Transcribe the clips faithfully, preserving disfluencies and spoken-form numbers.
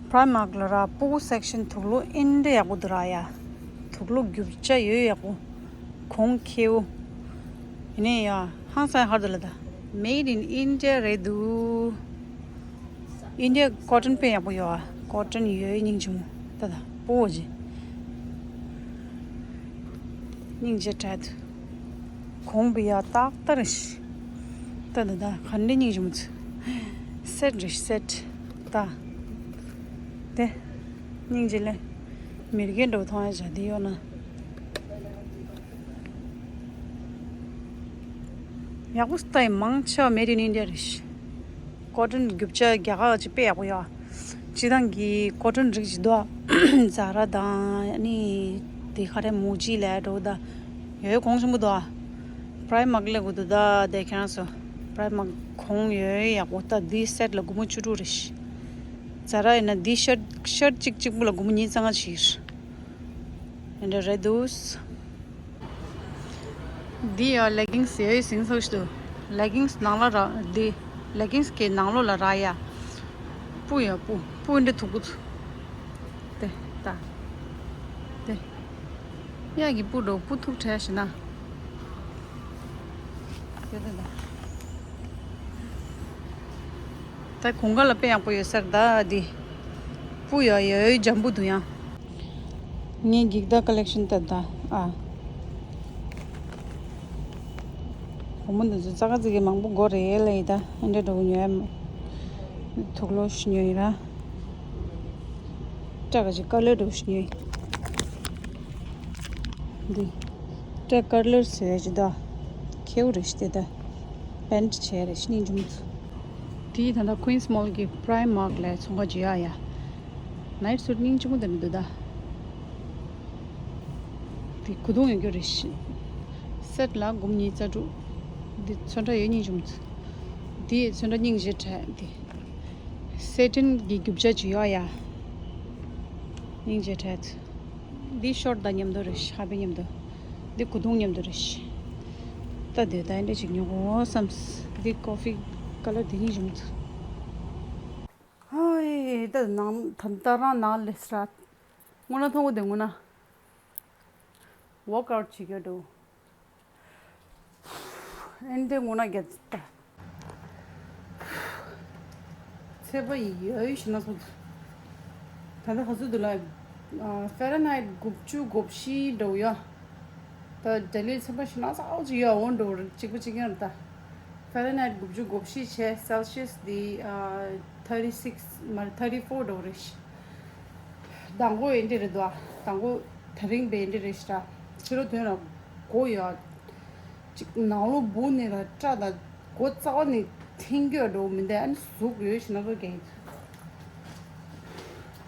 Primark ལ་ར་སྤུ་གུ་སེག་ཤན་དུག་ལོག་ཨིན་འདྲ་ཡག་པོ་འདུག་ར་ཡ། དུག་ལོག་རྒྱུ་ཆ་ཡོད་ཡག་པོ། གོང་ཁེའུ། ཡིན་ནའི་ཡ། ཧང་སང་ཧར་དུ་ལ་ད། Made in India རེད་འདུག India cotton དཔེ་ཡག་པོ་ཡོད་ཨ། cotton ཡོད་སྙིང་རྗེ་མོ། ད་ད་སྤུ་གུ་ཅི། སྙིང་རྗེ་དྲག་འདུག་གོང་བུ་ཡ་ཏག་ཏག་རེད་ཤི། ད་ད་ད་ག་འདྲ་སྙིང་རྗེ་མོ་ཚོ། སེ་ཊི་རེད་ཤི་སེ་ཊི། ད། དེ། སྙིང་རྗེ་ལེ། མི་རྒན་འགྲོ་མཐོང་ཡ་བྱ་དེ་ཡོད་ན། ཡག་པོ་སྟ་ཡི་མང་ཆེ་བ་Made in India རེད་ཤི། cotton རྒྱུ་ཆ་རྒྱ་གར་ཅིག་དཔེ་ཡག་པོ་ཡོད། སྤྱི་བཏང་གི་cotton རིགས་ཅིག་འདུག Zara དང་ཨ་ནི་དེ་ག་རེ་Muji ལས་འགྲོ་ད། ཡོད་གོང་ཆེན་པོ་འདུག Primark ལས་གོ་འདུག་ད་དེ་ཁྱེད་རང་ཚོ། Primark གོང་ཡོད་ཡག་པོ། ད་འདི་སེ་ཊི་ལ་སྒོར་མོ་བཅུ་དྲུག་རེད་ཤི། Zara ཡིན་ན་འདི་ཤར་ཤར་གཅིག་གཅིག་པོ་ལ་སྒོར་མོ་ཉིས་རྩ་ལྔ་ཅིག་རེད། འདི་ཡ་leggings ཡོད་ཟིང་ཚགས་ཤི་འདུག leggings ནང་ལ་ར་འདི། leggings གི་ནང་ལོགས་ལ་ར་ཡ། སྤུ་ཡ་སྤུ་སྤུ་འདི་ཐུག་པོ་ཚུ། དེ་ད། དེ། ཡ་གི་སྤུ་འགྲོ་སྤུ་ཐུག་བྲལ་ཤི་ན། དེ་དེ་ད། ད་གོང་ཁ་ལ་དཔེ་ཡག་པོ་ཡོད་སར་ད་འདི། སྤུ་ཡ་ཡ་ཡ་འཇམ་པོ་འདུག་ཡང་། ངའི་འགྱིག་དར་ཀ་ལེག་ཤན་ལྟ་ད་ཨ། བུ་མོ་འདི་ཚོ་ཙག་ཙིག་གི་མང་པོ་དགོས་རེད་ལ་ཡི་ད་ཨེ་འདྲ་འགྲོ་གི་ཉོ་ཡ། དུག་ལོག་ཞིག་ཉོ་ཡི་ར། སྐྲ་ག་ཅིག་ཀ་ལར་འགྲོ་ཞིག་ཉོ་ཡི། འདི། སྐྲ་ཀ་ལར་ཟེར་ཡ་ཅི་ད། ཁེའུ་རེ་ཞིག་དེ་ད། པེན་ཊི་བྱས་རེ་ཞིག་སྙིང་རྗེ་མོ་ཚོ། དེ་ད་ལྟ་Queens Mall གི་Primark ལ་ཚོང་ཁ་བརྗོད་ཡ་ཡ། night suit སྙིང་རྗེ་མོ་དེ་འདྲ་འདུག་ད། དེ་གོས་ཐུང་ཡོད་རྒྱུ་རེད་ཤི། སེ་ཊི་ལ་སྒོར་མོ་ཉིས་རྩ་དྲུག་འདི་ཚོན་ཁྲ་ཡོད་སྙིང་རྗེ་མོ་ཚོ། དེ་ཚོན་ཁྲ་སྙིང་རྗེ་དྲག་འདི། སེ་ཊིན་གྱི་རྒྱུ་ཆ་ཅིག་ཡོད་ཡ། སྙིང་རྗེ་དྲག་ཚོ། འདི་ཤོར་ཊི་དང་མཉམ་དུ་རེད་ཤི་ཧ་པའི་མཉམ་དུ། འདི་གོས་ཐུང་མཉམ་དུ་རེད་ཤི། ད་དེ་ད་འདྲ་ཅིག་ཉོ་དགོས་བསམས། འདི་ཀོ་ཕི་ཀ་ལར་འདི་སྙིང་རྗེ་མོ་ཚོ། ཧའི་ད་ནང་ད་ལྟ་རང་ནང་ལས་སྲ། སྔོན་ལ་མཐོང་གོ་དེ་སྔོན་ན། workout བྱེད་རྒྱུ་འགྲོ། ཨེ་འདྲའི་སྔོན་ན་རྒྱ་ད། ཚད་པ་ཡོད་ཡོད་ཞིག་ན་སོང་། ད་ལྟ་ག་ཚོད་འདུག་ལ། ཨ། ཧྥ་རན་ཧའིཊ་དགུ་བཅུ་གོ་བཞི་འགྲོ་ཡོད། ད་ལྡི་ལིར་ཚན་པ་ཞིག་ན་ཚ་ཅིག་ཡོད་འོང་འགྲོ་རེད། གཅིག་པ་གཅིག་རྐྱང་རེད་ད། ཧྥ་རན་ཧའིཊ་དགུ་བཅུ་གོ་བཞི་བྱས། སེལ་ཤི་ཡས་འདི་ཨ་ཐར་ཊི་སིགས་མ་རེད། ཐར་ཊི་ཕོར་འགྲོ་རེད་ཤི། མདང་དགོང་ཨེ་འདྲ་རེད་དོ། མདང་དགོང་དེ་རིང་བས་ཨེ་འདྲ་རེད་ཤི་ད། ཕྱི་ལོགས་ཐོན་ལ་སྒོ་ཡོད། གཅིག་ནང་ལོགས་སྦུག་ནས་ལ་སྐྲ་དང་སྒོ་རྩ་བ་ནས་འཐེན་རྒྱུ་འགྲོ་མི་འདུག་ཨ་ནི་ཟུག་ཡོད་ཤི་ན་ཚོ་རྒྱག་གི་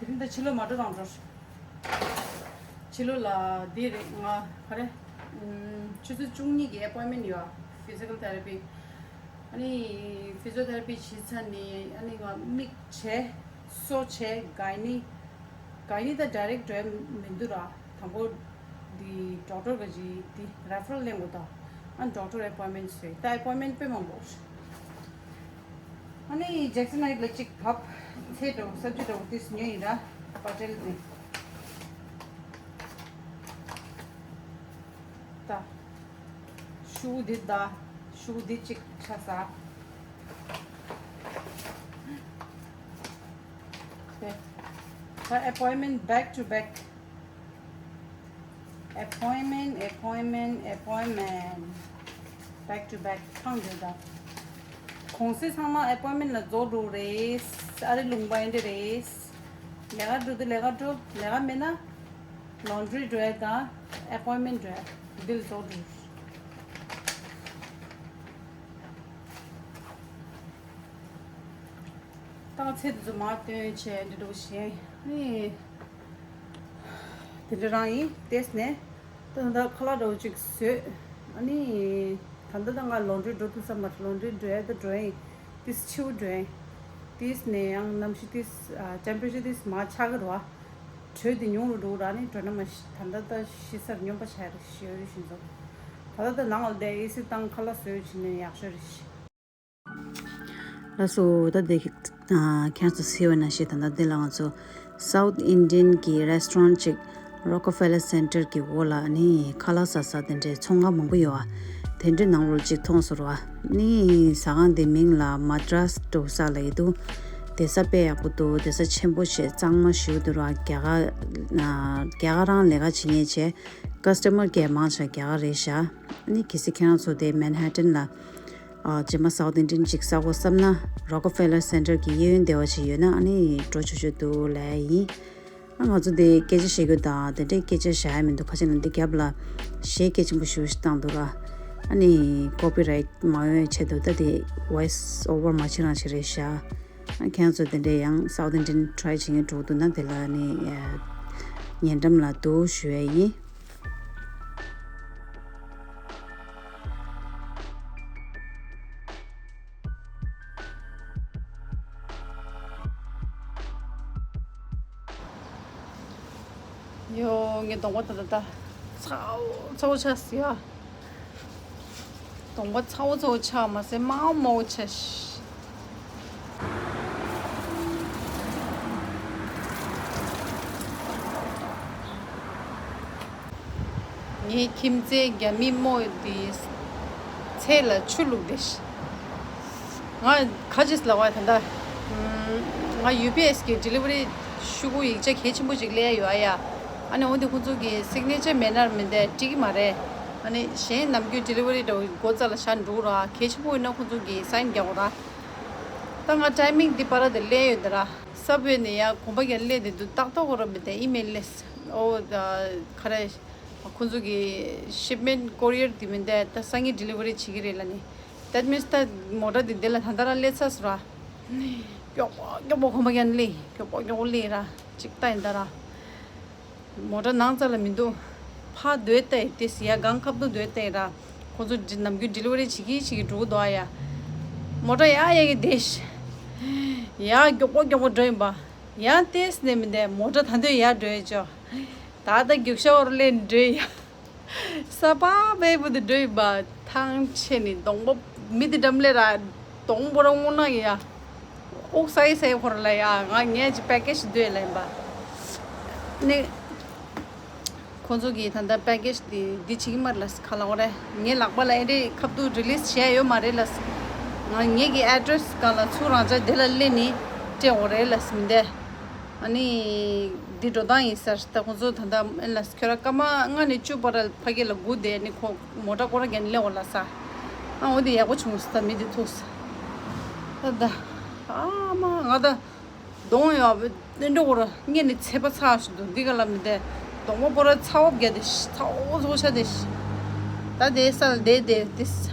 འདུག་དེ་རིང་ད་ཕྱི་ལོགས་མ་འགྲོ་རང་འགྲོ། ཕྱི་ལོགས་ལ་འདི་རེད། ང་ག་རེ། ཨམ། ཆུ་ཚོད་བཅུ་གཉིས་ཀྱི་ཨེ་པོའིན་མེན་ཡོད། ཕི་ཛི་ཀལ་ཐེ་ར་པི། ཨ་ནི་ཕི་ཛི་ཡོ་ཐེ་ར་པི་བྱས་ཚར་ནས་ཨ་ནི་ང་མིག་བྱས། སོ་བྱས། གའི་ནི། གའི་ནི་ད་ཌའི་རེག་འགྲོ་ཡ་མི་འདུག་ར། དང་པོ་འདི་ཌོག་ཊར་ག་ཅིག་འདི་རེ་ཕ་རལ་ལེན་དགོས་ད། ཨ་ཌོག་ཊར་ཨེ་པོའིན་མེན་བཟོས། ད་ཨེ་པོའིན་མེན་དཔེ་མང་པོ། ཨ་ནི་ཇེག་སན་ཧའིཊ་ལ་གཅིག་བབས། ཚལ་འདྲ་བོ་སབ་ཇི་འདྲ་བོ་ཏིས་ཉོས་ཡིན་ར། པ་ཊེལ་ནས། ད། ཤུ་གུ་འདི་ད། ཤུ་གུ་འདི་གཅིག་ཆ་ས། དེ། ད་ཨེ་པོའིན་མེན་བེག་ཊུ་བེག། ཨེ་པོའིན་མེན། ཨེ་པོའིན་མེན། ཨེ་པོའིན་མེན། བེག་ཊུ་བེག་ཐང་དེ་ད། གོང་སེ་ཚང་མ་ཨེ་པོའིན་མེན་ལ་རྫོགས་འགྲོ་རེད། ཨ་རི་ལུང་པ་ཨེ་འདྲ་རེད། ལས་ཀ་འགྲོ་དུས་ལས་ཀ་འགྲོ། ལས་ཀ་མེད་ན། ལོན་ཌི་རི་འགྲོ་ཡ་དང་ཨེ་པོའིན་མེན་འགྲོ་ཡ་འདི་ལ་རྫོགས་འགྲོ། ད་ཚེ་འདི་ཚོ་མར་བཏོན་བྱས་འདི་འདྲ་བྱས་ནི། དེ་འདྲ་རང་ཡིན། ཏེས་ནས་ད་ད་ཁ་ལག་འདྲ་བོ་ཅིག་བཟོས། ཨ་ནི་ད་ལྟ་ད་ང་ལོན་ཌི་རི་འགྲོ་ཐུབ་ས་མ་རེད། ལོན་ཌི་རི་འགྲོ་ཡ་ད་འགྲོ་ཡིན། ཏིས་ཕྱིའུ་འགྲོ་ཡིན། ཏིས་ནས་ཡང་གནམ་གཤིས་ཏིས་ཨ་ཊེམ་པེ་རེ་ཅར་ཏིས་མར་ཆག་གི་རེད་བ། དྲོད་དེ་ཉུང་རུ་འགྲོ་ར་ནི་འགྲོ་ན་མ་ཤི། ད་ལྟ་ད་ཤི་སར་སྨྱོན་པ་ཆགས་རེད་ཤི་ཡོད་རེད་ཤི་ཚོ། ད་ལྟ་ད་ནང་ལ་བསྡད་ཨེ་སི་བཏང་ཁ་ལག་བཟོས་བྱས་ནས་ཡག་ཤོས་རེད་ཤི། ལགས་སོ། ད་དེ་ཨ་ཁྱེད་ཚོ་གཟིགས་པ་ནང་བཞིན་ད་ལྟ་འདི་ལ་ང་ཚོ་South Indian་གི་restaurant་ཅིག་Rockefeller Center་གི་འོག་ལ་ནི་ཁ་ལག་ཟ་ས་དེ་འདྲའི་ཚོང་ཁང་མང་པོ་ཡོད་ཨ། དེ་འདྲའི་ནང་ལོགས་ཅིག་མཐོང་སོང་ར། ནི་ཟ་ཁང་དེ་མིང་ལ་Madras Dosa་ལབ་ཀྱི་འདུག་དེ་ས་དཔེ་ཡག་པོ་འདུག་དེ་ས་ཆེན་པོ་བྱས་གཙང་མ་ཞེ་པོ་འདུག་ར། རྒྱ་གར་ཨ་རྒྱ་གར་རང་ལས་ཀ་བྱེད་མཁན་བྱས་customer་གས་མང་ཆེ་རྒྱ་གར་རེད་ཤག་ནི་གལ་སྲིད་ཁྱེད་རང་ཚོ་དེ་Manhattan་ལ་ཨ་རྗེས་མ་South Indian་ཅིག་ཟ་དགོས་བསམ་ན་Rockefeller Center་གི་གཡས་གཡོན་བདེ་བ་ཅིག་ཡོད་ན་ཨ་ནི་འགྲོ་ཆོག་ཆོག་འདུག་ལབ་ཡིན། ཨ་ང་ཚོ་འདི་སྐད་ཆ་བཤད་རྒྱུ་དང་དེ་འདྲའི་སྐད་ཆ་བཤད་ཡ་མི་འདུག་ཁ་ཆེ་ན་འདི་རྒྱབ་ལ་གཞས་སྐད་ཆེན་པོ་ཞེ་པོ་ཞིག་བཏང་འདུག་ར། ཨ་ནི་copyright་མ་ཡོང་ཆེད་དུ་ད་དེ་voice over་མ་བྱེད་རང་བྱེད་རེད་ཤག་ཨ་ཁྱེད་ཚོ་དེ་འདྲའི་ཡང་South Indian་try་བྱེད་མཁན་འགྲོ་འདུག་ན་དེ་ལ་ཨ་ནི་ཉེ་འགྲམ་ལ་འདུག་ཞུ་ཡ་ཡིན། ཡོ། ངའི་གདོང་པ་ད་ད་ད་ཚ་བོ་ཚ་བོ་ཆགས་སི་ཡ། གདོང་པ་ཚ་བོ་ཚ་བོ་ཆགས་མ་ཟད་དམར་མོ་ཆགས་ཤི། ངའི་ཁྱིམ་མཚེས་རྒྱ་མི་རྨོ་དེ་ཚེ་ལ་ཆུ་བླུགས་ཏེ་ཤི། ང་ཁ་ཅིག་ལ་བ་ད་ལྟ་ང་ཡུ་པི་ཨེས་གི་delivery་ཤུ་གུ་ཡིག་ཆ་གལ་ཆེན་པོ་ཅིག་ལས་ཡོད་ཨ་ཡ། ཨ་ནི་འོ་དེ་ཁོང་ཚོ་གི་signature་མེད་ན་མི་འདའ་འགྲིག་གི་མ་རེད། ཨ་ནི་གཞན་ནམ་རྒྱུན་delivery་འདྲ་བོ་སྒོ་རྩ་ལ་བཞག་འགྲོ་ར། གལ་ཆེན་པོ་ཡིན་ན་ཁོང་ཚོ་གི་sign་རྒྱག་དགོས་ར། ད་ང་timing་འདི་བར་དེ་ལས་ཡོད་དེ་ར། Subway་ནས་ཡ་གོམ་པ་རྒྱག་སླེབས་དེ་འདུག་ཏག་ཏག་གོ་ར་མི་འདའ་email་སླེབས། ཨོ་ད་ག་རེ། ཁོང་ཚོ་གི་shipment courier་དེ་མི་འདའ་ད་སང་ཉིན་delivery་བྱེད་ཀྱི་རེད་ལ་ནི། That means་ད་མོ་ཊ་དེ་འདི་ལ་ད་ལྟ་ར་སླེབས་ཚར་སོང་ར། མགྱོགས་པོ་མགྱོགས་པོ་གོམ་པ་རྒྱག་སླེབས། མགྱོགས་པོ་མགྱོགས་པོ་སླེབས་ར། ཅིག་ལྟ་ཡིན་ད་ར། མོ་ཊ་ནང་རྩ་ལ་མི་འདུག་ཕར་སྡོད་ལྟ་ཡི་ཏེ་ཡ་སྒང་ཁ་བརྡུང་སྡོད་ལྟ་ཡི་ར། ཁོ་ཚོ་འདི་ནམ་རྒྱུན་delivery་བྱེད་ཀྱི་བྱེད་ཀྱི་འགྲོ་གི་འདུག་ཨ་ཡ། མོ་ཊ་ཡ་ཡ་གི་བསྡད་ཤི། ཡ་མགྱོགས་པོ་མགྱོགས་པོ་འགྲོ་ཡིན་པ། ཡང་ཏེས་ནས་མི་འདའ་མོ་ཊ་ད་འདོད་ཡ་འགྲོ་ཡ་ཅོ། ད་ལྟ་རྒྱུག་ཤ་བོར་ལེན་འགྲོ་ཡ། ས་པ་པའི་བུ་དུ་འགྲོ་ཡིན་པ། ཐང་ཆད་ནི་གདོང་པ་མི་དེ་འགྲམ་ལས་ར། གདོང་པོ་ར་སྔོ་ནག་ཡ། དབུགས་ས་ཡི་ས་ཡི་ཧོར་ལ་ཡ། ང་ངས་ཅི་package་འདོད་ལ་ཡིན་པ། ནི། ཁོང་ཚོ་གིས་ད་ལྟ་package་འདི་འདི་བྱེད་ཀྱི་མ་རེད་ལ་ཁ་ལ་འོ་རེད། ངའི་ལག་པ་ལ་ཨེ་འདྲས་ཁ་བརྡུང་release་བྱས་ཡོད་མ་རེད་ལ། ང་ངེད་ཀྱི་address་སྒང་ལ་ཚུར་རང་ཅག་དེ་ལ་སླེབས་ནི་སྤྲད་འོ་རེད་ལ་མི་འདའ། ཨ་ནི་འདི་འགྲོ་སྟངས་ཡིན་ཟེར། ད་ཁོང་ཚོ་ད་ལྟ་ཨེ་ལ་ཁྱོད་ར་སྐར་མ་ལྔ་ནས་བཅུ་བར་ཕ་གི་ལ་སྒུག་བསྡད་ནི་ཁོ་མོ་ཊ་སྐོར་ར་རྒྱག་ནི་སླེབས་འོ་ལ་ས། ཨ་འོ་འདི་ཡག་པོ་བྱུང་ས་ད་མི་འདི་ཐུག་ས། ད་ད་ཨ་མ་ང་ད། གདོང་ཡོད་པ་ཏན་ཏན་འོ་ར་སྔས་ནས་ཚད་པ་ཚ་ཞིག་འདུག་འདི་ག་ལ་མི་འདའ། གདོང་པ་པོ་ར་ཚ་བོ་བརྒྱབ་དེ་ཤི། ཚ་བོ་ཚ་བོ་ཆགས་དེ་ཤི། ད་དེ་ས་ལ་བསྡད་དེ་དེ་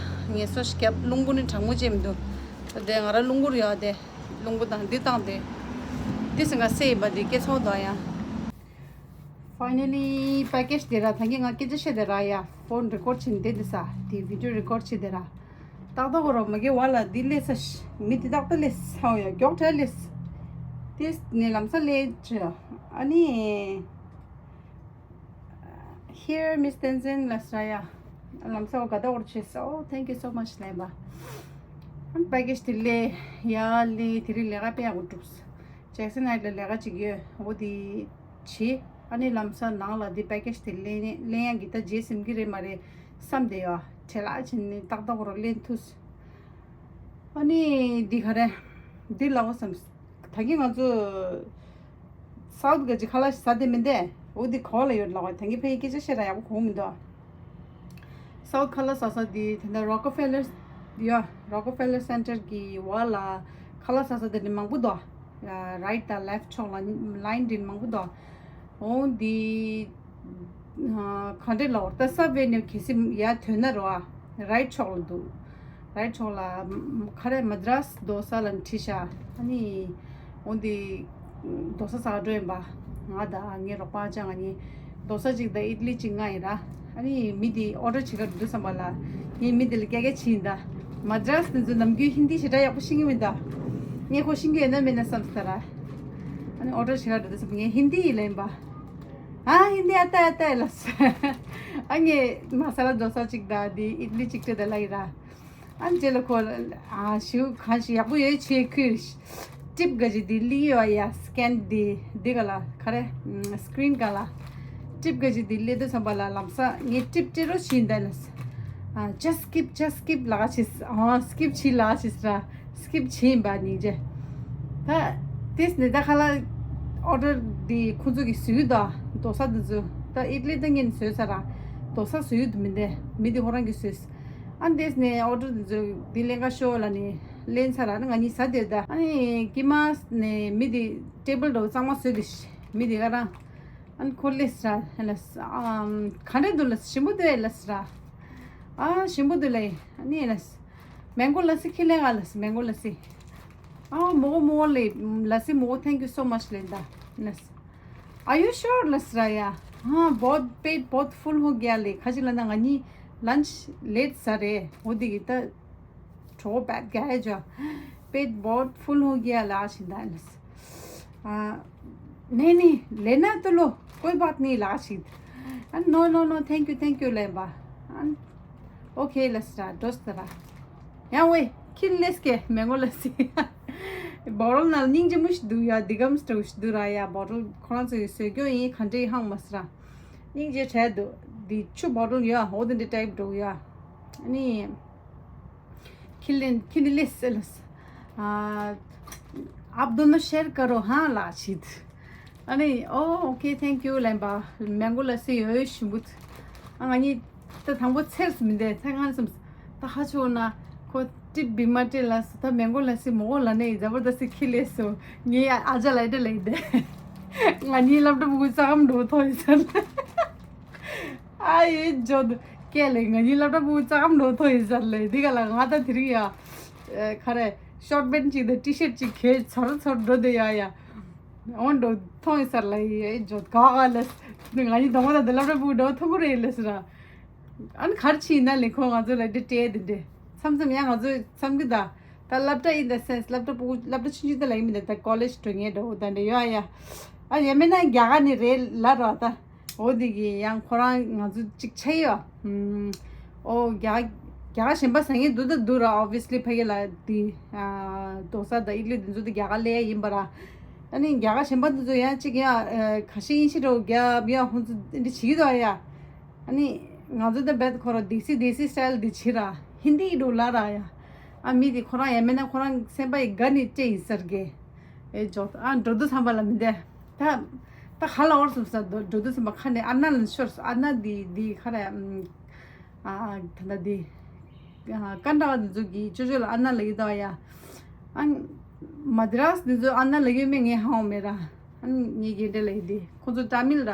ངལ་གསོ་ཞིག་བརྒྱབ། རླུང་བུ་ནི་གྲང་མོ་ཅན་མི་འདུག་ད་དེ་ང་ར་རླུང་བུར་ཡོད་དེ་རླུང་བུ་དང་འདི་བཏང་དེ་དེ་སེ་ང་སེ་ཡིན་པ་འདི་སྐད་ཚོགས་དོ་ཡང་། Finally package་དེ་ར་ད་གིན་ང་སྐད་ཆ་བཤད་དེ་ར་ཡ་phone record་བྱེད་ནི་དེ་དེ་ས་དེ་video record་བྱེད་དེ་ར། ཏག་ཏག་གོ་རོ་མ་གི་བ་ལ་འདི་སླེབས་ས་ཤི། མི་འདི་ཏག་ཏག་སླེབས་ས་ཡ་མགྱོགས་དྲགས་སླེབས། དེ་ནས་ལམ་སང་སླེབས་ཅི། ཨ་ནི། Here Miss Tenzin་ལ་ས་ཡ། ལམ་སང་ག་ད་འོར་ཆེ་ས། Oh thank you so much་ལབ་པ། ཨ་package་དེ་སླེབས་ཡ་སླེབས་དེ་རིང་ལས་ཀ་དཔེ་ཡག་པོ་གྲུབ། Jackson Heights་ལ་ལས་ཀ་ཅིག་ཡོད་འོ་དེ། བྱས། ཨ་ནི་ལམ་སང་ནང་ལ་འདི་package་དེ་ལེན་ལེན་ཡག་གི་ད་རྗེས་ཟིན་གི་རེད་མ་རེད་བསམ་བསྡད་ཡོད། བྲེལ་ལ་ཕྱིན་ནས་ཏག་ཏག་རོ་ལེན་ཐུབ། ཨ་ནི་འདི་ག་རེ། འདི་ལ་འོ་བསམ། ད་གིན་ང་ཚོ་South་ག་ཅི་ཁ་ལག་ཟ་དེ་མི་འདས་འོ་འདི་ག་བ་ལ་ཡོད་ལ་འོ་ད་གིན་ཕ་གི་སྐད་ཆ་བཤད་ད་ཡག་པོ་གོ་མི་འདུག South་ཁ་ལག་ཟ་ས་འདི་དེ་འདྲ་Rockefeller་ཡ་Rockefeller Center་གི་བ་ལ་ཁ་ལག་ཟ་ས་དེ་འདྲ་མང་པོ་འདུག Right་དང་left་ཕྱོགས་ལ་line་འདྲེན་མང་པོ་འདུག་འོང་འདི་ག་འདྲ་ལ་འོར་ད་Subway་ནས་གལ་སྲིད་ཡར་ཐོན་ན་རོ་ཨ། Right་ཕྱོགས་ལ་འདུག Right་ཕྱོགས་ལ་ཁ་རས་Madras Dosa་ལ་བྲིས་ཤག་ཨ་ནི་འོང་འདི་Dosa་ཟ་འགྲོ་ཡིན་པ། ང་དང་ངའི་རོགས་པ་ཅང་ང་གཉིས་Dosa་གཅིག་དང་Idli་གཅིག་མངགས་ཡིན་ར། ཨ་ནི་མི་འདི་order་བྱེད་ག་འགྲོ་དུས་བསམ་པ་ལ་ངས་མི་འདི་ལ་སྐད་སྐད་བྱིན་ད། Madras་དེ་ཚོ་ནམ་རྒྱུན་ཧིན་དི་ཞེ་དྲག་ཡག་པོ་ཤེས་ཀྱི་མི་འདུག་ངས་ཁོ་ཤེས་ཀྱི་ཡོད་ན་མེད་ན་བསམ་ས་ར། ཨ་ནི་order་བྱེད་ག་འགྲོ་དུས་བསམ་པ་ངས་ཧིན་དི་ཡིན་ལབ་ཡིན་པ། ཨ་ཧིན་དི་ཨ་ཏ་ཨ་ཏ་ལབ་སོང་། ཨ་ངས་Masala Dosa་གཅིག་དང་དེ་Idli་གཅིག་སྤྲད་ད་ལབ་ཡིན་ར། ཨ་ནི་རྗེས་ལ་ཁོ་ཨ་ཞིའུ་གང་ཞིག་ཡག་པོ་ཡོད་ཆེ་ཁུལ། ཊིབ་ག་ཅིག་དེ་ལི་ཡོད་ཡ་སི་ཀེན་དེ་འདི་ག་ལ་ག་རེ་སི་ཀྲིན་ག་ལ་ཊིབ་ག་ཅིག་དེ་ལི་དུས་ཙམ་པ་ལ་ལམ་སང་ངས་ཊིབ་སྤྲད་རོགས་བྱིན་དེ་ལ་ཨ་just skip, just skip ལ་ཅིག་ཨ་སི་ཀིབ་བྱིན་ལ་ཅིག་ར་སི་ཀིབ་བྱིན་པ་ནི་རྗེས། ད་དེས་ནས་ད་ཁ་ལག་ཨོ་ཌར་འདི་ཁོང་ཚོ་གིས་བཟོས་ཡོད་ད། རྡོ་ས་འདི་ཚོ་ད་ཨིཊ་ལི་ད་ངས་བཟོས་ཚར་ར། རྡོ་ས་བཟོས་ཡོད་མི་འདི་མི་འདི་ཁོ་རང་གིས་བཟོས། ཨ་ནི་དེས་ནས་ཨོ་ཌར་འདི་ཚོ་འདི་ལེན་ག་ཤོག་ལབ་ནས་ལེན་ཚར་ར། ཨ་ནི་ང་གཉིས་ཟ་བསྡད་ད། ཨ་ནི་ཀི་མ་ནས་མི་འདི་ཊེ་བལ་འདྲ་བོ་གཙང་མ་བཟོས་ཏེ་མི་འདི་ག་རང་ཨ་ནི་ཁོ་སླེབས་ཚར་ར། ཨ་ལ་ཨམ་ག་འདྲ་འདུག་ལ་ཞིམ་པོ་འདུག་ཨེ་ལ་ཟེར་ར། ཨ་ཞིམ་པོ་འདུག་ལེ། ཨ་ནི་ཨེ་ལ་མེང་གོ་ལ་སི་ཁྱེར་ལེན་ག་ལ་སི་མེང་གོ་ལ་སི། ཨ་མོ་གོ་མོ་གོ་ལེ། ལ་སི་མོ་གོ thank you so much ལེ་ད་ལ་སི། Are you sure ལ་སི་ར་ཡ། ཨ་बहुत पेट बहुत फुल हो गया ལེ། ཁ་ཅིག་ལ་ན་ང་གཉིས་lunch late ཟ་རེད། འོ་དེ་གི་ད་གྲོགས་པོ་བད་ག་ཡ་ཇོ། पेट बहुत फुल हो गया ལ་ཞིག་ད་ལ་སི། ཨ་नहीं नहीं लेना तो लो कोई बात नहीं ལ་ཞིག། ཨ་no no no thank you thank you ལེན་པ། ཨ་okay ལ་སི་ར་འགྲོ་སི་ར། ཡང་ཝེ་ཁྱི་ལེས་ཀེ་མེང་གོ་ལ་སི། བོ་ཊལ་ནང་སྙིང་རྗེ་མོ་ཞིག་འདུག་ཡ། འདི་གམ་སི་ཊོ་ཞིག་འདུག་ར་ཡ། བོ་ཊལ་ཁོ་རང་ཚོ་ཡི་བཟོས་སྐྱོ་ཡིན་ག་འདྲ་ཡི་ཧང་མ་སི་ར། སྙིང་རྗེ་བྲལ་འདུག་འདི་ཆུ་བོ་ཊལ་ཡོད་ཨ། འོ་དེ་འདྲ་ཊའིབ་འགྲོ་ཡ། ཨ་ནི་ཁྱི་ལེན་ཁྱི་ནི་ལེས་ཟེར་ལ་སི། ཨ་आप दोनों शेयर करो हाँ ལ་ཞིག། ཨ་ནི་ཨོ་okay thank you ལེན་པ། མེང་གོ་ལ་སི་ཡོད་ཞིམ་པོ། ཨ་ང་གཉིས་ད་དང་པོ་ཚེར་སི་མི་འདས་ད་ང་སམ་ད་ཧ་ཆོ་ན་ཁོ་ཊིབ་བི་མ་སྤྲད་ལ་སི། ད་མེང་གོ་ལ་སི་མོ་གོ་ལ་ནས་ཛ་བར་ད་སི་ཁི་ལེ་སོ། ངས་ཨ་ཅག་ལ་ཨེ་འདྲ་ལེ་འདས། ང་གཉིས་སློབ་གྲྭ་ཕྲུ་གུ་རྩ་གམ་འགྲོ་ཐོ་ཡི་ཟེར་ལེ། ཨ་ཡེ་ཇོ་དུ་ཀེ་ལེ་ང་གཉིས་སློབ་གྲྭ་ཕྲུ་གུ་རྩ་གམ་འགྲོ་ཐོ་ཡི་ཟེར་ལེ། འདི་ག་ལ་ང་ད་དེ་རིང་ཡ་ཁ་རེ་ཤོར་ཊི་པེན་ཊི་ཅིག་དང་ཊི་ཤར་ཊི་ཅིག་གྱོན་ཚར་ཚར་འགྲོ་དེ་ཡ་ཡ། འོན་འགྲོ་ཐོང་ཡི་སར་ལ་ཡི་ཡ་ཇོ་ག་ག་ལ་ང་ཡི་དོང་བ་དང་དེ་སློབ་གྲྭ་ཕྲུ་གུ་འགྲོ་ཐུག་གི་རེད་ལ་ཟེར་ར། ཨ་ནི་གར་ཕྱིན་ན་ལེ་ཁོ་ང་ཚོ་ལ་འདི་སྤྲད་དེ་འདྲེ་མཚམས་མཚམས་ཡང་ང་ཚོ་བསམ་གི་ད། ད་སློབ་གྲྭ་in the sense སློབ་གྲྭ་ཕྲུ་གུ་སློབ་གྲྭ་ཆུང་ཆུང་དེ་ལ་ཡིན་མི་འདུག་ད་ཀོ་ལེཇ་འགྲོ་ངེས་འདྲ་བོ་ད་འདྲེ་ཡོད་ཨ་ཡ། ཨ་ཡ་མེད་ན་རྒྱ་གར་ནས་རེད་ལ་ར་ད། འོ་དེ་གི་ཡང་ཁོ་རང་ང་ཚོ་གཅིག་ཆེ་ཡོད། ཨོ་རྒྱ་རྒྱ་གར་གཞན་པ་ཟ་ངེས་འདུག་ད་འདུག་ར། obviously ཕ་གི་ལ་དེ་རྡོ་ས་དང་ཨིཌ་ལི་དེ་ཚོ་དེ་རྒྱ་གར་ལས་ཡིན་པ་ར། ཨ་ནི་རྒྱ་གར་གཞན་པ་དེ་ཚོ་ཡང་གཅིག་ཡང་ཁ་ཤས་ཡིན་ཤི་འགྲོ་རྒྱ་ཡང་ཁོང་ཚོ་འདི་བྱེད་ཀྱི་འདུག་ཨ་ཡ། ཨ་ནི་ང་ཚོ་དེ་བེད་ཁོ་ར་དེ་སི་དེ་སི་སི་ཊའིལ་དེ་བྱེད་ར་ཧིན་དི་འགྲོ་ལ་ར་ཡ། ཨ་མི་དེ་ཁོ་རང་ཡ་མེད་ན་ཁོ་རང་སེམས་པ་ཡི་དགའ་ནི་ཏྲེ་ཡིན་སར་གེ། ཨེ་ཇོ་ཨ་འགྲོ་དུས་ཙམ་པ་ལ་མི་འདས། ད་ད་ཧ་ལ་འོར་སོང་ས་འགྲོ་དུས་ཙམ་པ་ཁ་ནས་ཨ་ན་ལ་ཤོར་སོང་། ཨ་ན་དེ་དེ་ཁ་ར་ཨ་ད་ད་དེ་ཀན་ཌ་བ་དེ་ཚོ་གི་ཅོ་ཅོ་ལ་ཨ་ན་ལ་ཡི་ད་ཡ། ཨ་མ་དི་རཱས་དེ་ཚོ་ཨ་ན་ལ་ཡོད་མེད་ངས་ཧ་གོ་མེད་ར། ཨ་ནི་ངའི་རྒན་འདྲ་ལ་ཡིན་ཏེ་ཁོ་ཚོ་ཏ་མིལ་ར།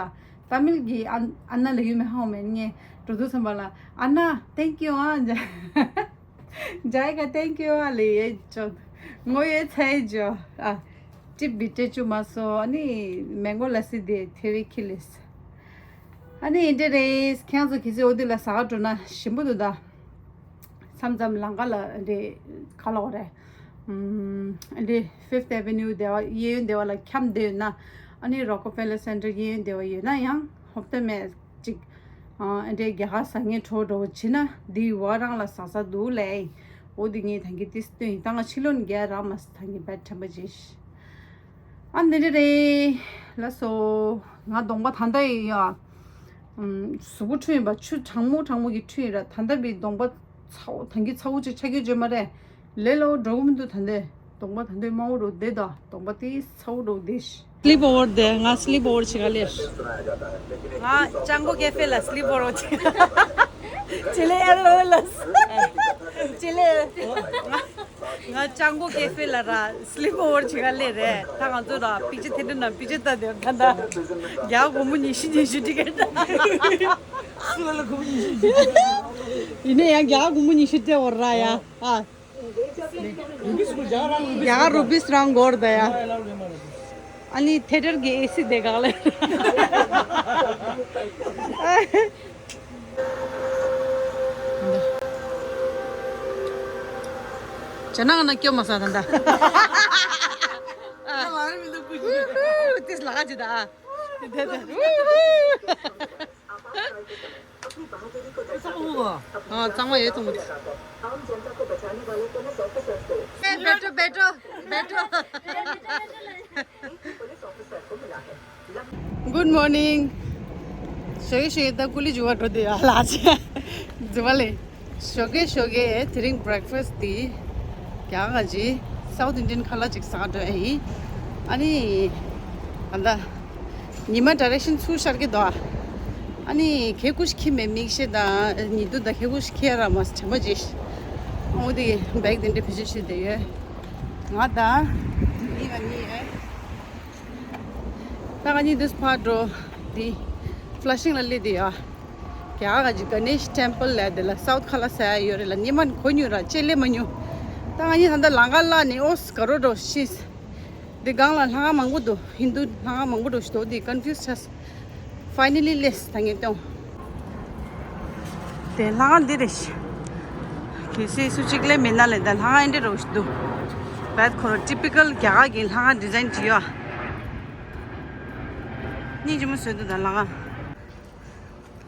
ཏ་མིལ་གྱི་ཨ་ཨ་ན་ལ་ཡོད་མེད་ཧ་གོ་མེད། ངས་འགྲོ་དུས་ཙམ་པ་ལ་ཨ་ན་thank you ཨ་ཇ་ཇའི་ཀ་thank you ཨ་ལེ་ཡེ་ཅོ། ངོ་ཡེ་ཚའི་ཇོ། ཨ་ཀྲིབ་བི་ཏྲེ་ཅུ་མ་སོ། ཨ་ནི་མེང་གོ་ལ་སི་དེ་ཐེ་རི་ཁི་ལེས། ཨ་ནི་ཡིན་ཏེ་རེས་ཁྱེད་ཚོ་གི་སི་འོ་དེ་ལ་ཟ་ག་འགྲོ་ན་ཞིམ་པོ་འདུག་ད། མཚམས་མཚམས་ལམ་ཁ་ལ་འདི་ག་ལོག་རེད། ཨམ་འདི་Fifth Avenue སྡེ་བ་གཡས་གཡོན་སྡེ་བ་ལ་འཁྱམས་བསྡད་ཡོད་ན། ཨ་ནི་Rockefeller Center གཡས་གཡོན་སྡེ་བ་ཡོད་ན་ཡང་ཧོབ་ཏེ་མེད་ཅིག་ཨ་འདི་རྒྱ་གར་ཟ་ངེས་གྲོགས་འགྲོ་བྱེད་ན་འདི་བ་རང་ལ་ཟ་ས་འདུག་ལེ། འོ་འདི་ངས་ཐང་གི་ཏིས་སྟོན་ཡིན། ད་ང་ཕྱི་ལོན་རྒྱ་རང་མ་ཐང་གི་བེད་ཁྲམ་པ་བྱེད། ཨ་འདི་འདྲ་རེད་ལགས་སོ། ང་གདོང་པ་ད་ལྟ་ཡི་ཡ། ཨམ་གཟུགས་པོ་འཁྲུད་ཡིན་པ་ཆུ་གྲང་མོ་གྲང་མོ་གི་འཁྲུད་ཡིན་ར། ད་ལྟ་བི་གདོང་པ་ཚ་བོ་ད་གི་ཚ་བོ་ཅིག་ཆགས་ཀྱི་བརྗོད་མ་རེད། ལས་སླ་བོ་འགྲོ་གི་མི་འདུག་ད་ལྟ་གདོང་པ་ད་ལྟ་དམར་བོ་འགྲོ་བསྡད་ད། གདོང་པ་དེ་ཚ་བོ་འགྲོ་བསྡད་ཤི། སི་ལིབ་ཨོ་ཝར་དེ་ང་སི་ལིབ་ཨོ་ཝར་བྱེད་ག་ལེར། ང་ཅང་གོ་ཀེ་ཧྥེ་ལ་སི་ལིབ་ཨོ་ཝར་བྱེད། ཅེ་ལེ་ཨེ་ལོ་ལ་སི། ཅེ་ལེ། ང་ཅང་གོ་ཀེ་ཧྥེ་ལ་ར་སི་ལིབ་ཨོ་ཝར་བྱེད་ག་ལེ་རེད། ད་ང་ཚོ་ལ་པིག་ཅི་ཐེ་འདྲ་ན་པིག་ཅི་ལྟ་དེ་ག་ད། རྒྱ་སྒོར་མོ་ཉི་ཤུ་ཉི་ཤུ་ཏི་ཀེ་ཊི། སུ་ལ་ལ་སྒོར་མོ་ཉི་ཤུ་ཉི་ཤུ། ཡིན་ནའི་ཡང་རྒྱ་སྒོར་མོ་ཉི་ཤུ་སྤྲད་འོར་ར་ཡ། ཨ། རྒྱ་རུ་པིས་རང་འགོར་ད་ཡ། ཨ་ནི་ཐེ་ཊར་གི་ཨེ་སི་དེ་ག་ལེ། ཇ་ནང་ན་སྐྱོ་མ་ས་ད་ད། ཏིས་ལ་ག་ཅི་ད། ཨ། གཙང་མ་ཡོད་ཙང་མ། ཨེ། བེ་ཏོ་བེ་ཏོ་བེ་ཏོ། Good morning. ཞོགས་ཀས་ཞོགས་ཀས་ད་ཀུ་ལི་འཇུ་བ་འགྲོ་དུས་ཡ་ལ་ཆེ་འཛི་བ་ལེ། ཞོགས་ཀས་ཞོགས་ཀས་དེ་རིང་breakfast དེ་རྒྱ་གར་གྱི་South Indian ཁ་ལག་ཅིག་ཟ་འགྲོ་ཡ་ཡིན། ཨ་ནི་ད་ལྟ་ཉི་མ་direction ཚུར་ཤར་གྱི་འདུག་ཨ་ནི་གད་ཁུ་ཞིག་ཁྱི་མེད། མིག་ཤེལ་དང་ཉི་གདུགས་དང་གད་ཁུ་ཞིག་ཁྱི་ཡ་ར་མ་དྲན་པ་ཅིག་འོ་དེ་bag དེ་འདྲ་བེད་སྤྱོད་བྱེད་བསྡད་ཡོད། ང་དང་ཉི་མ་གཉིས་ཡོད། ད་ང་གཉིས་འདུག་ཕར་འགྲོ། འདི་Flushing ལ་སླེབས་དེ་ཡ། རྒྱ་གར་གྱི་Ganesh Temple ལ་དེ་ལ་South ཁ་ལག་ཟ་ཡ་ཡོད་རེད་ལ། སྔོན་མ་གོ་མྱོང་ར་ཅེ་སླེབས་མ་མྱོང་། ད་ང་གཉིས་ད་ལྟ་ལམ་ཁ་བརླག་ནས་ཨོ་སི་ག་རོ་འགྲོ་ཤེས། འདི་སྒང་ལ་ལྷ་ཁང་མང་པོ་འདུག་ཧིན་དུ་ལྷ་ཁང་མང་པོ་འདུག་ཞེས་དོ་འདི་confuse ཆགས། Finally སླེབས་ད་ངས་སྟོན། དེ་ལྷ་ཁང་འདི་རེད། གལ་སྲིད་སུ་གཅིག་ལས་མེད་ན་ལས་ད་ལྷ་ཁང་འདི་རུ་འདུག་བད་ཁོ་རང་typical རྒྱ་གར་གྱི་ལྷ་ཁང་design བྲིས་ཡོད། སྙིང་རྗེ་མོ་བཟོས་འདུག་ད་ལྷ་ཁང་།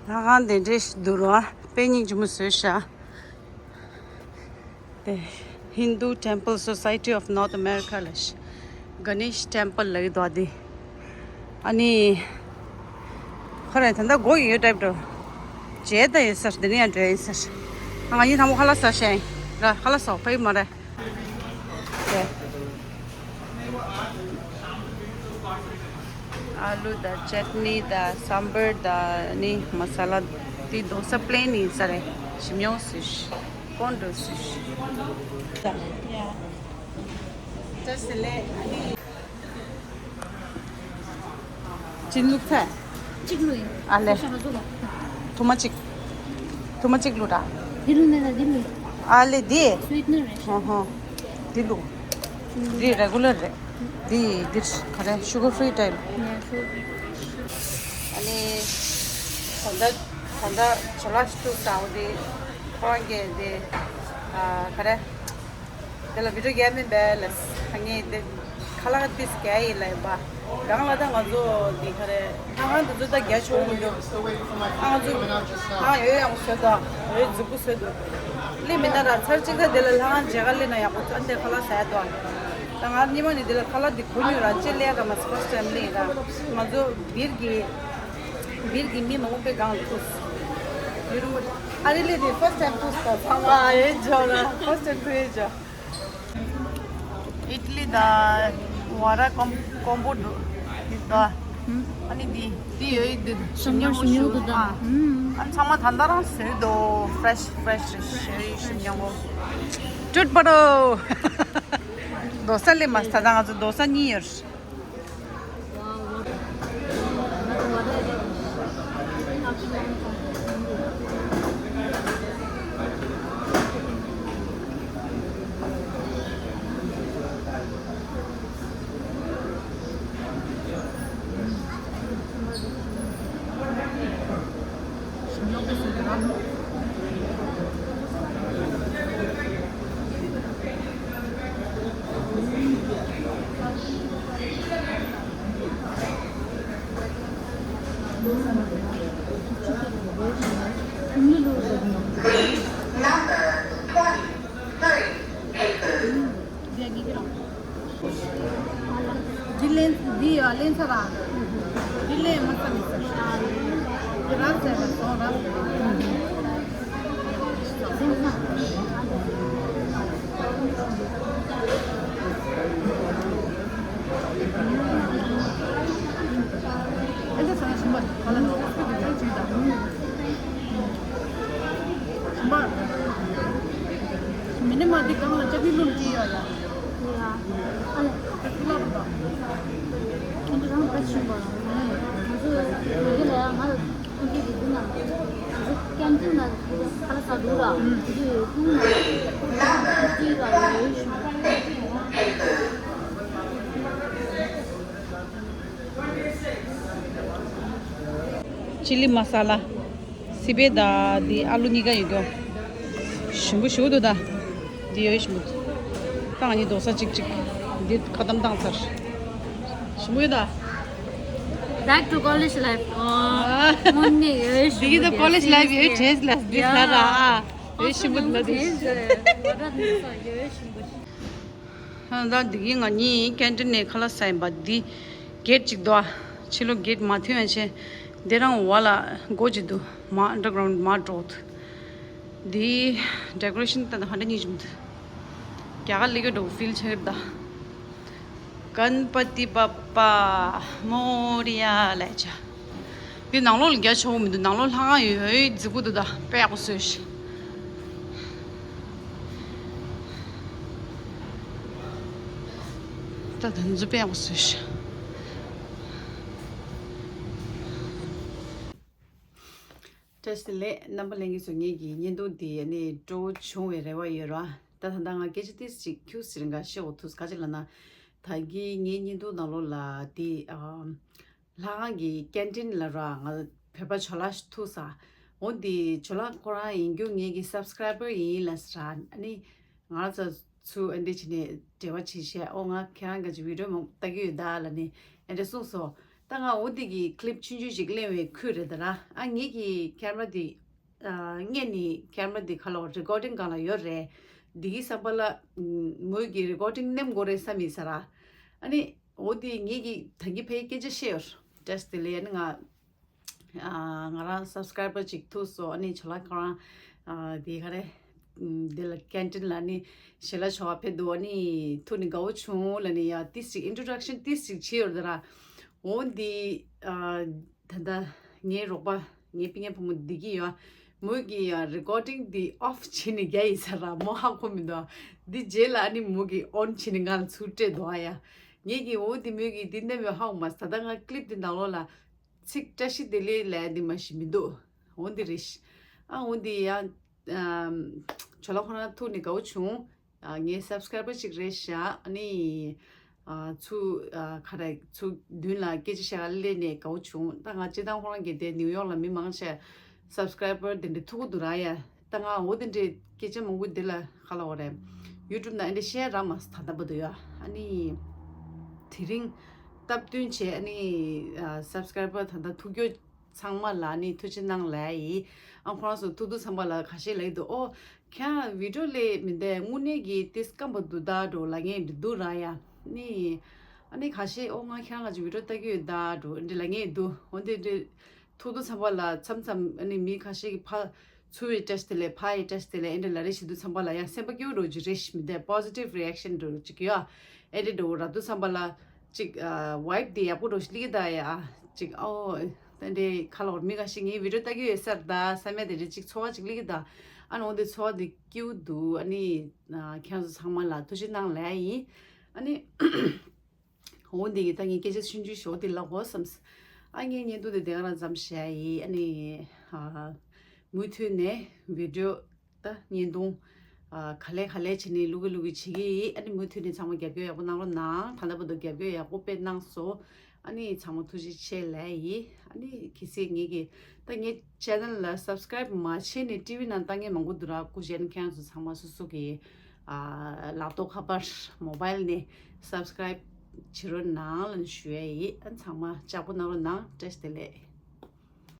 ལྷ་ཁང་དེ་འདྲས་འདུག་རོ། དཔེ་སྙིང་རྗེ་མོ་བཟོས་ཤག་དེ་Hindu Temple Society of North America ལ་Ganesh Temple ལ་ཡོད་དོ་དེ། ཨ་ནི་ཁོ་རང་ད་ལྟ་སྒོ་ཡོད་type འགྲོ། བྱས་ད་ཡོད་ས་དེ་ནས་ཡང་འགྲོ་ཡིན་ས། ང་གཉིས་དང་པོ་ཁ་ལག་ཟ་ཤེས་ར། ཁ་ལག་ཟ་ཕ་ཡུལ་མ་རེད། དེ། ཨ་ལུ་དང་ཅེ་ཊི་ནི་དང་སམ་བར་དང་ནི་མ་ས་ལ་དེ་དོ་ས་plain ཡིན་ས་རེད། ཞིམ་ཡོང་སུ་ཤི་ཀོན་འགྲོ་སུ་ཤི། ད་ཡ། ད་སི་ལེ་ཨ་ནི། གཅིག་བླུགས་ཚར། གཅིག་བླུགས་ཡིན། ཨ་ལེ། ཐུར་མ་གཅིག་ཐུར་མ་གཅིག་བླུགས་ར། འདི་བླུགས་མེད་ལ་འདི་བླུགས། ཨ་ལེ་འདི། Sweetener རེད། ཧོ་ཧོ། འདི་བླུགས། འདི་regular རེད། འདི་འདི་ག་རེ་sugar free type། ཡ་sugar free། ཨ་ནི་ད་ལྟ་ད་ལྟ་ཇོ་ལགས་བླུགས་ས་འོ་འདི་ཁོ་རང་གིས་འདི་ཨ་ག་རེ། དེ་ལ་བི་ཌིའོ་རྒྱག་མིན་པས་ལ། ངས་དེ་ཁ་ལག་ཏིས་རྒྱག་ཡིན་ལ་ཡིན་པ། གང་ལ་ད་ང་ཚོ་འདི་ག་རེ་ལྷ་ཁང་དེ་ཚོ་ད་རྒྱག་ཆོག་མི་འདུག་ཨ་ང་ཚོ་ཨ་ཡོད་ཡག་པོ་བཟོས་འདུག་ཡོད་རྫིག་པོ་བཟོས་འདུག་ལས་མི་འདའ་ར་ཚར་གཅིག་ད་དེ་ལ་ལྷ་ཁང་མཇལ་ཁ་སླེབས་ན་ཡག་པོ་ཚར་འདིར་ཁ་ལག་ཟ་ཡ་འདུག་ད་ང་སྔོན་མ་ནས་དེ་ལ་ཁ་ལག་འདི་གོ་མྱོང་ར་ཅེ་སླེབས་ཀ་མ་first time སླེབས་ར། ང་ཚོ་སྦིར་གྱི་སྦིར་གྱི་མི་མང་པོ་དཔེ་གང་ལ་ཐུག་ཡུ་རུ་ཨ་རི་ལས་དེ་first time ཐུག་ས་ཚང་མ་ཨ་ཡེ་ཇོ་ལ་first time ཐུག་ཡེ་ཇོ། ཨི་ཊ་ལི་དང་ཝ་ར་ཀོམ་ཀོམ་པོ་འདུག་འདི་དང་། ཨ་ནི་འདི་འདི་ཡོད་ཡིན་འདི་ཞིམ་ཉམས་ཞིམ་ཉམས་ཞུ་འདུག་ད། ཨ་ཚང་མ་ད་ལྟ་རང་བཟོས་འདུག fresh fresh ཞེ་ཞིམ་ཉམས་གོ། ཀྱུ་ཊི་པ་རོ། རྡོ་ས་སླེབས་མ་ད་ལྟ་ང་ཚོ་རྡོ་ས་གཉིས་ཡོད། འདི་ལེན་འདི་ཡ་ལེན་ཚར་ར། འདི་ལེན་མ་ཚར་མི་ཚར། འདི་ར་ཚར་ར་སོང་ར། ཨེ་འདི་ཚར་ཞིམ་པ་ག་ལ་ནོ་ཀ་སི་པི་འདི་ཚར་ཅིག་དང་། ཞིམ་པ། མི་ནི་མ་འདི་གང་ལ་ཅ་པི་ལུང་ཅི་ཡོད་ཡ། ཡ། ཨ་ལེ། ཨ་ལེ། ཁྱོད་རང་བཀྲ་ཤིས་པ། ང་ཚོ་ང་ཚོ་ལ་ཡ་ང་ལ་ཁོང་ཚོ་གི་འདི་ན་ང་ཚོ་ཀན་ཊིན་ན་ཁ་ལག་ཟ་འདུག་ར། འདི་ཀུན་ན་ཅི་ལ་ཡོད་ཤོག་ཅི་ལི་མ་ས་ལ། སི་པན་དང་འདི་ཨ་ལུ་གཉིས་ཀ་ཡོད་རྒྱུ། ཞིམ་པོ་ཞེ་པོ་འདུག་ད། འདི་ཡོད་ཞིམ་པོ། ད་ང་གཉིས་རྡོ་ས་གཅིག་གཅིག་འདི་ཁ་གཏམ་བཏང་ཚར། ཞིམ་པོ་ཡོད་ད། Back to college life. ཨོ། དངོས་གནས་ཡོད་ཤིང་། འདི་གི་ད་ཀོ་ལེཇ་ལའིཕ་ཡོད་བྱས་ལ་འདི་ལ་ར། ཨ། ཡོད་ཤིང་པོ་ལ་འདི། ཡོད་ཤིང་པོ། ད་འདི་གི་ང་གཉིས་ཀེན་ཊིན་ནས་ཁ་ལག་ཟ་ཡིན་པ། འདི་གེ་ཊི་ཅིག་འདུག་ཨ། ཕྱི་ལོགས་གེ་ཊི་མ་ཐོན་ཡང་བྱས། འདི་རང་འོག་ལ་སྒོ་ཅིག་འདུག་མར་ཨན་ཌར་གྷ་རའུན་ཌི་མར་འགྲོ་འདུག་འདི་ཌེ་ཀོ་རེ་ཤན་ད་ཧ་འདྲ་གཉིས་བྱུང་འདུག་རྒྱ་གར་སླེབས་ཀྱི་འགྲོ་ཕིལ་ཆགས་ཀྱི་ད། གན་པ་ཏི་པ་པ་མོ་རི་ཡ་ལས་བྱ། འདི་ནང་ལོགས་ལ་རྒྱ་ཆོག་མི་འདུག་ནང་ལོགས་ལྷ་ཁང་ཡོད་ཡོད་རྫིག་པོ་འདུག་ད་དཔེ་ཡག་པོ་བཟོས་ཤིང་། ད་ད་འཛུ་དཔེ་ཡག་པོ་བཟོས་ཤིང་། བཀྲ་ཤིས་བདེ་ལེགས། རྣམ་པ་ལྷན་རྒྱས་ཚོ། ངེད་ཀྱི་བརྙན་ཐུང་འདི་ནི་སྤྲོ་བོ་བྱུང་བའི་རེ་བ་ཡོད་ར། ད་ད་ལྟ་ང་སྐད་ཆ་ཏིས་ཅིག་ཁྱུག་ཟེར་འགའ་བཤད་འོ་ཐུག་ག་ཅིག་ལ་ན། ད་གི་ངའི་བརྙན་ཐུང་ནང་ལོགས་ལ་དེ་ཨ་ལྷ་ཁང་གི་ཀེན་ཊིན་ལ་ར་ང་བོད་པ་ཇོ་ལགས་ཐུག་ས། འོ་འདི་ཇོ་ལགས་ཁོ་རང་ཡིན་རྒྱུ་ངེད་ཀྱི་སབ་སི་ཀ་རའི་བར་ཡིན་ལ་ཟེར། ཨ་ནི་ང་རང་ཚོ་ཚུར་ཨ་འདི་བྱས་ནས་འབྲེལ་བ་བྱེད་བྱས། ཨོ་ང་ཁྱེད་རང་ག་ཅིག་བི་ཌིའོ་མང་པོ་ལྟ་གི་ཡོད་ད་ལ་ནི་ཨ་འདྲ་གསུངས་སོ། ད་ང་འོ་འདི་གི་ཀི་ལིབ་ཆུང་ཆུང་ཞིག་ལེན་བའི་ཁུལ་རེད་ད་ར། ཨ་ངེད་ཀྱི་ཁེ་མ་ར་འདི་ཨ་སྔས་ནི་ཁེ་མ་ར་འདི་ཁ་ལོ་རེ་ཀོར་ཌིང་སྒང་ལ་ཡོད་རེད། འདི་གི་བསམ་པ་ལ་མོས་ཀྱི་རེ་ཀོར་ཌིང་ནེམ་དགོས་རེད་བསམ་ཡིན་ས་ར། ཨ་ནི་འོ་འདི་ངེད་ཀྱི་ད་གི་ཕའི་སྐད་ཆ་བཤད་ཡོད་རེད། བཀྲ་ཤིས་བདེ་ལེགས། ཨ་ནི་ང་ཨ་ང་རང་སབ་སི་ཀ་རའི་བར་ཅིག་ཐུག་སོང་། ཨ་ནི་ཇོ་ལགས་ཁོ་རང་ཨ་དེ་ག་རེ་ཨམ་དེ་ལ་ཀེན་ཊིན་ལ་ནི་ཞལ་ལག་མཆོད་པ་ཕེབས་འདུག་ཨ་ནི་ཐུག་ནི་དགའ་བོ་བྱུང་ལ་ནི་ཡ་ཏིས་ཅིག་ཨིན་ཊྲོ་ཌག་ཤན་ཏིས་ཅིག་བྱས་ཡོད་རེད་ད་ར། འོ་འདི་ཨ་ད་ལྟ་ངའི་རོགས་པ་ངའི་སྤུན་ཀྱག་བུ་མོ་འདི་གི་ཡ་མོས་ཀྱི་ཡ་རེ་ཀོར་ཌིང་འདི་ཨོཕ་བྱས་ནི་རྒྱ་ཡིན་ས་ར། མོ་ཧ་གོ་མི་འདུག་འདི་རྗེས་ལ་ཨ་ནི་མོ་གི་ཨོན་བྱས་ནི་ང་ལ་ཚུར་སྤྲད་འདུག་ཨ་ཡ། ངེད་ཀྱི་འོ་འདི་མོས་ཀྱི་འདི་ནེམ་ཡོད་ཧ་གོ་མ་སོང་། ད་ལྟ་ང་ཀི་ལིབ་འདི་ནང་ལོགས་ལ་ཚིག་བཀྲ་ཤིས་བདེ་ལེགས་ལབ་འདི་མ་ཤེས་མི་འདུག་འོ་འདི་རེད་ཤག་ཨ་འོ་འདི་ཡང་ཨམ་ཇོ་ལགས་ཁོ་རང་ཐུག་ནི་དགའ་བོ་བྱུང་། ཨ་ངའི་སབ་སི་ཀ་རའི་བར་ཅིག་རེད་ཤག་ཨ་ནི་ཨ་ཚུར་ཨ་ག་རེ་ཚུར་མདུན་ལ་སྐད་ཆ་བཤད་ག་སླེབས་ནས་དགའ་བོ་བྱུང་། ད་ང་སྤྱིར་བཏང་ཁོ་རང་གི་དེ་ནིའུ་ཡོག་ལ་མི་མང་ཆེ་སབ་སི་ཀ་རའི་བར་དེ་འདྲ་ཐུག་གི་འདུག་ར་ཡ། ད་ང་འོ་དེ་འདྲའི་སྐད་ཆ་མང་པོ་འདི་ལ་ཁ་ལ་འོ་རེད། ཡུ་ཊུབ་ནང་ཨེ་འདྲ་བཤད་ར་མ་སོང་ད་ལྟ་བར་དུ་ཡ། ཨ་ནི་དེ་རིང་སྟབས་བསྟུན་བྱས་ཨ་ནི་ཨ་སབ་སི་ཀ་རའི་བར་ད་ལྟ་ཐུག་རྒྱུ་ཚང་མ་ལ་ནི་ཐུགས་རྗེ་གནང་ལབ་ཡིན། ཨ་ཁོ་རང་ཚོ་ཐུག་དུས་ཚང་མ་ལ་ཁ་ཤས་ལབ་ཀྱི་འདུག་ཨོ་ཁྱེད་རང་བི་ཌིའོ་ལས་མི་འདས་དངོས་གནས་ཀྱི་ཏིས་སྐམ་པོ་འདུག་ད་འགྲོ་ལབ་མཁན་འདི་འདུག་ར་ཡ། ནི་ཨ་ནི་ཁ་ཤས་ཨོ་ང་ཁྱེད་རང་ང་ཚོ་བི་ཌིའོ་ལྟ་གི་ཡོད་ད་འགྲོ་འདི་ལབ་མཁན་འདུག་འོ་འདི་འདི་ཐུག་དུས་ཚང་མ་ལ་མཚམས་མཚམས་ཨ་ནི་མི་ཁ་ཤས་ཀྱི་ཕ་ཚུར་ཡི་བཀྲ་ཤིས་བདེ་ལེགས་ཕ་ཡི་བཀྲ་ཤིས་བདེ་ལེགས་ཨེ་འདྲ་ལབ་རེས་བྱེད་དུས་ཚང་མ་ལ་ཡང་སེམས་པ་སྐྱིད་པོ་འགྲོ་གི་རེད་ཤག་མི་འདས་པོ་སི་ཊིབ་རི་ཨེག་ཤན་འགྲོ་གི་ཡོད། ཨེ་འདྲ་འགྲོ་ར་དུས་ཚང་མ་ལ་ཅིག་ཨ་ཝའིབ་དེ་ཡག་པོ་འགྲོ་ཞིག་ལིག་ད་ཡ། ཅིག་ཨོ་དེ་འདྲའི་ཁ་ལོར་མི་འགའ་ཞིག་ངའི་བི་ཌིའོ་ལྟ་གི་ཡོད་ས་རེད་ད་བསམ་ཡ་དེ་འདྲ་ཅིག་ཚོར་བ་ཅིག་སླེབས་ཀྱི་ད། ཨ་ནི་འོ་དེ་ཚོར་བ་དེ་སྐྱིད་པོ་འདུག་ཨ་ནི་ཨ་ཁྱེད་ཚོ་ཚང་མ་ལ་ཐུགས་རྗེ་གནང་ལབ་ཡ་ཡིན། ཨ་ནི་འོ་འདི་གི་ད་ངའི་སྐད་ཆ་ཆུང་ཆུང་ཞིག་འོ་དེ་ལབ་དགོས་བསམ། ཨ་ངའི་བརྙན་ཐུང་དེ་དེ་ག་རང་མཚམས་བཞག་ཡིན། ཨ་ནི་ཨ་མུ་མཐུད་ནས་བི་ཌིའོ་ད་བརྙན་ཐུང་ཨ་ག་ལེ་ག་ལེ་བྱས་ནས་བླུག་གི་བླུག་གི་བྱེད་ཀྱི་ཡིན། ཨ་ནི་མུ་མཐུད་ནས་ཚང་མ་རྒྱབ་སྐྱོར་ཡག་པོ་གནང་རོགས་གནང་། ད་ལྟ་བར་དུ་རྒྱབ་སྐྱོར་ཡག་པོ་དཔེ་གནང་སོང་། ཨ་ནི་ཚང་མ་ཐུགས་རྗེ་ཆེ་ལབ་ཡིན། ཨ་ནི་གལ་སྲིད་ངེད་ཀྱི་ད་ངའི་ཆེ་ནལ་ལ་སབ་སི་ཀ་རའིབ་མ་བྱས་ནས་ཊི་ཝི་ནང་ལྟ་མཁན་མང་པོ་འདུག་ར། སྐུ་མཁྱེན་ཁྱེད་ཚོ་ཚང་མ་སོ་སོ་གི་ཨ་ལག་ཐོག་ཁ་པར་མོ་བྷའིལ་ནས་སབ་སི་ཀ་རའིབ་བྱེད་རོགས་གནང་ལབ་ཞུ་ཡ་ཡིན། ཨ་ཚང་མ་ལྕགས་པོ་གནང་རོགས་གནང་། བཀྲ་ཤིས་བདེ་ལེགས།